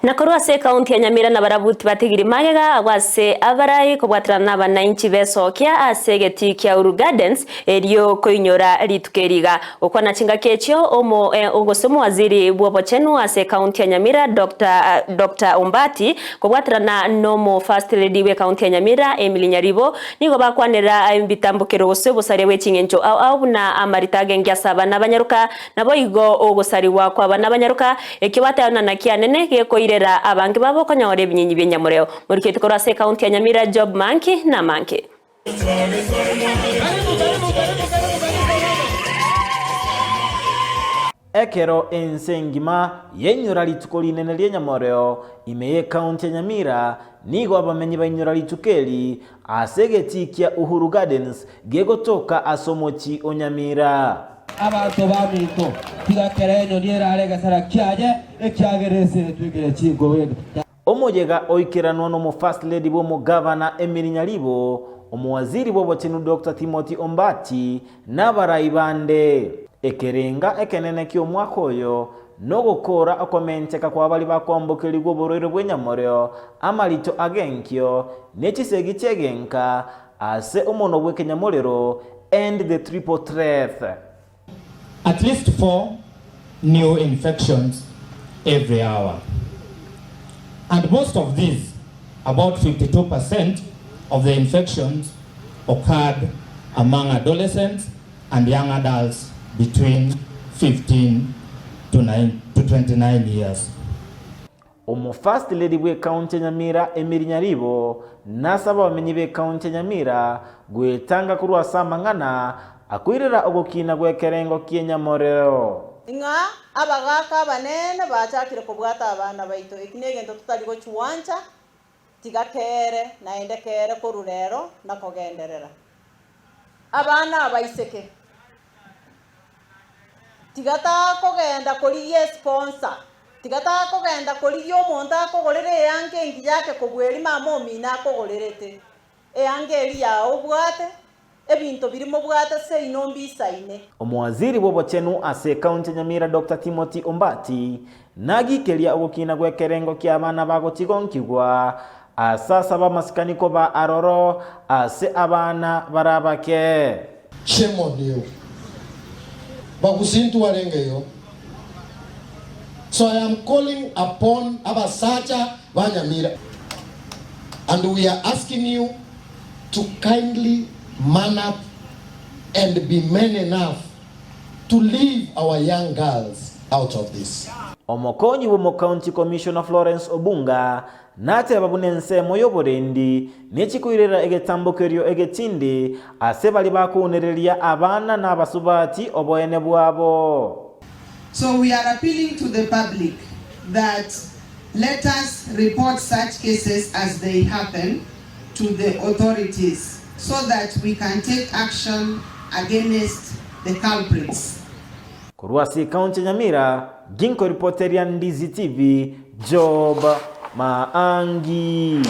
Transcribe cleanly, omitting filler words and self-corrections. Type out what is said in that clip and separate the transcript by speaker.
Speaker 1: Na korwa ase ekaunti ya Nyamira nabarabwo tibatigiri magega agwo ase abarai kobwaterana nabananchi besokia ase egetii kia Uhuru Gardens erio koinyora rituko eri iga. Gokwana chingaki echio omo gose omowaziri bw'obochenu ase ekaunti ya Nyamira Doctor Doctor Ombati kobwaterana nomo First Lady bw'ekaunti ya Nyamira Emily Nyaribo nigo bakwanera ebitambokero gose obosaria bweching'encho ao ao buna amarita agengi ase abana abanyaroka Naboigo ogosarigwa kw'abana abanyaroka, ekio batayona naki anene, gekoirera abange babo konyora ebinyinyi bi'enyamoreo. Moriketi korwa ase ekaunti ya Nyamira Job Manki namange.
Speaker 2: Ekero ense engima yainyora rituko rinene ri'enyamoreo ime y'ekaunti ya Nyamira, nigo abamenyi bainyora rituko eri ase egetii kia Uhuru Gardens gegotoka ase omochie o Nyamira.
Speaker 3: Abanto baminto, tiga kera enyoni erare egesera kiaye, ekiagera ense etwekire chinkoba.
Speaker 2: Omoyega oikeranwa n'Omo-First Lady bw'Omogavana Emily Nyaribo, Omowaziri bw'Obochenu Doctor Timothy Ombati, na abarai bande. Ekerenga ekenene ki'omwaka oyo nogokoora okomenteka kwa baria bakwambokerigwa oborwaire bw'enyamoreo, amarito ag'enkio, ne chisegi chi'egenka, Ase omonwa bw'ekenyamorero, End the triple threat.
Speaker 4: At least 4 new infections every hour and most of these, about 52 percent of the infections occurred among adolescents and young adults between 15 to 29 years.
Speaker 2: Omo-First Lady bw'Ekaunti ya Nyamira Emily Nyaribo nasaba abamenyi b'Ekaunti ya Nyamira gwetanga korwa ase amang'ana akoirera ogokina gw'ekerengo ki'enyamorero.
Speaker 5: Ng'a abagaaka abanene bachakire kobwata abana baito, eki negento totari gochwancha, tiga kere naende kere korwa rero na kogenderera. Abana abaiseke, tiga takogenda korigia esponsor, tiga takogenda korigia omonto akogorere eanga engiya ake kobua eria mama omino akogorerete. Eanga eria yao obwate, ebinto biria mobwate seino mbisaine.
Speaker 2: Omowaziri bw'obochenu ase ekaunti ya Nyamira Doctor Timothy Ombati nagikeria ogokina gw'ekerengo ki'abana bagochigonkigwa ase asaba amasikani koba aroro ase abana bare abake.
Speaker 6: Shame on you. Bagusii ntwarenge igo. So I am calling upon abasacha ba Nyamira and we are asking you to kindly man up and be men enough to leave our young girls out of this.
Speaker 2: Omokonyi bw'omocounty commissioner Florence Obunga nateba buna ensemo y'oborendi nechikoirera egetambo kerio egetindi ase baria bakounereria abana na abasubati oboene bwabo.
Speaker 7: So we are appealing to the public that let us report such cases as they happen to the authorities so that we can take action against the culprits.
Speaker 2: Korwa ase ekaunti ya Nyamira, Ginkoripoteria Ndizi TV, Job Maangi.